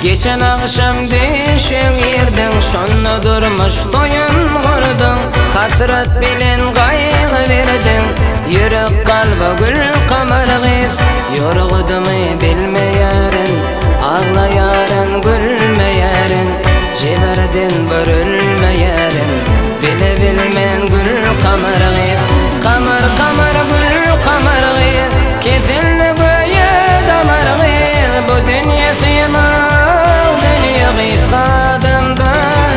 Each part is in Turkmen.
Geçen agşam düşe girdiň, Şonda durmuş toýun gurduň, Hasrat bilen gaýgy berdiň, Ýürek kalba gül kamar gyz. Ýorgudymy bilmeýärin, Aglaýaryn, gülmeýärin, Jebirden bir ölmeýärin, Bile bilmen gül kamar gyz. Kamar, kamar, gül kamar gyz, Kesildi göýä damar gyz, Bu dünýe synag, dünýe gysga adamda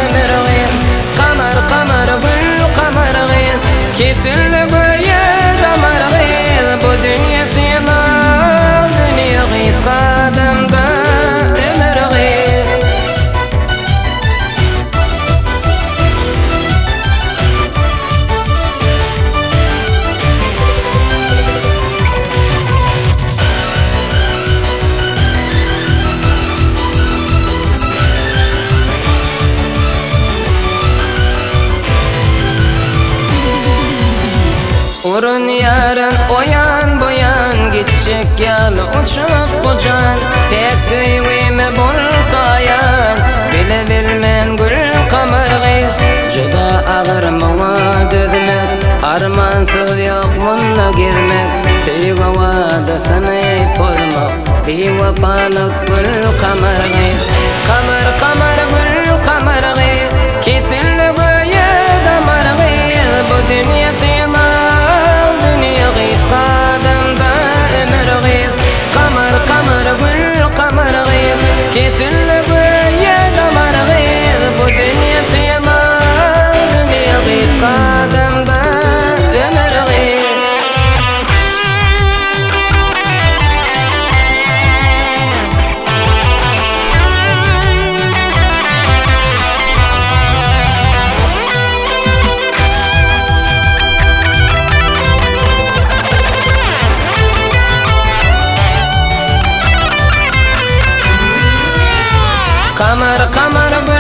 ömür gyz. Kamar, kamar, gül kamar gyz, Kesildi göýä damar gyz, Bu dünýe synag, dünýe gysga adamda ömür gyz. Urunýaryn oýan buýan Gitjek ýaly uçup bu jan Päk söýgime bolsa aýan Bile bilmen gül kamar gyz Juda agyr muňa dözmek Armansyz ýok munda gezmek Söýgi wadasyny pozmak Biwepalyk gül kamar gyz Kamar kamar gül kamar gyz Kesildi göýä damar gyz Bu dünýe synag dünýe gysga adamda ömür gyz Kamar kamar gül kamar gyz Kesildi göýä damar gyz Bu dünýe synag dünýe gysga adamda ömür gyz. Kamar kamar.